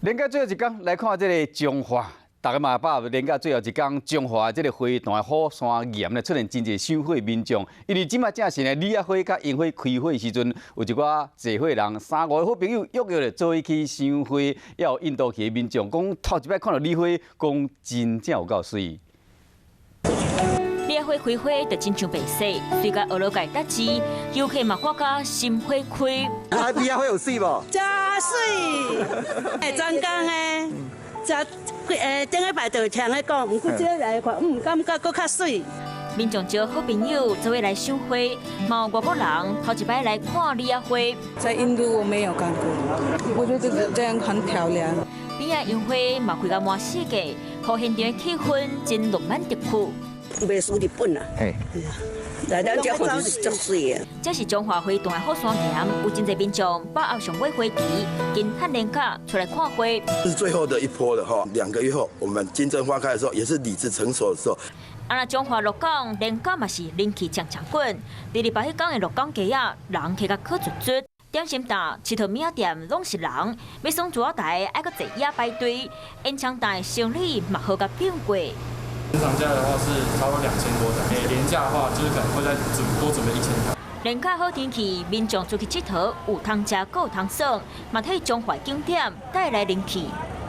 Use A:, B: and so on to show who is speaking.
A: 連假最後一工來看這个彰化，大家嘛把握連假最後一工，彰化這个花壇火山岩咧出現真濟賞花民眾，因為這馬正是呢李仔花佮櫻花開花時陣，有一寡坐伙人三五个好朋友約約咧做伙去賞花，也有印度去的民眾講頭一擺看著李花，講真正有夠媠。
B: 李仔花開花就親像白雪，媠甲俄羅界達志，遊客嘛看甲心花開。
C: 啊，李仔花有媠無？
D: 真媠，會專工的，這幾頂禮拜就聽咧講，毋過這來看，感覺閣較媠。
B: 民眾招好朋友做伙來賞花，嘛有外國人頭一擺來看李仔花。
E: 在印度我沒有看過，我覺得這樣很漂亮。
B: 邊仔櫻花嘛開到滿世界，予現場的氣氛真浪漫特酷。
D: 袂輸日本啊！來咱這看就是足媠的。
B: 這是彰化花壇的火山岩，有真濟民眾把握上尾花期，金漢連假出來看花。
F: 是最後的一波了哈，2個月後，我們金針花開的時候，也是李子成熟的時候。
B: 啊，若彰化鹿港連假嘛是人氣強強滾，28彼工的鹿港街仔，人客甲可足足。點心檔、𨑨迌物仔店攏是人，欲耍珠仔台愛閣坐椅排隊，延長檔的生理嘛好甲變過。
G: 正常價的話是差不多2000多台，連假的話就是可能會再多準備1000台。
B: 連假好天氣，民眾出去𨑨迌，有通食，閣有通耍，嘛替彰化景點帶來人氣。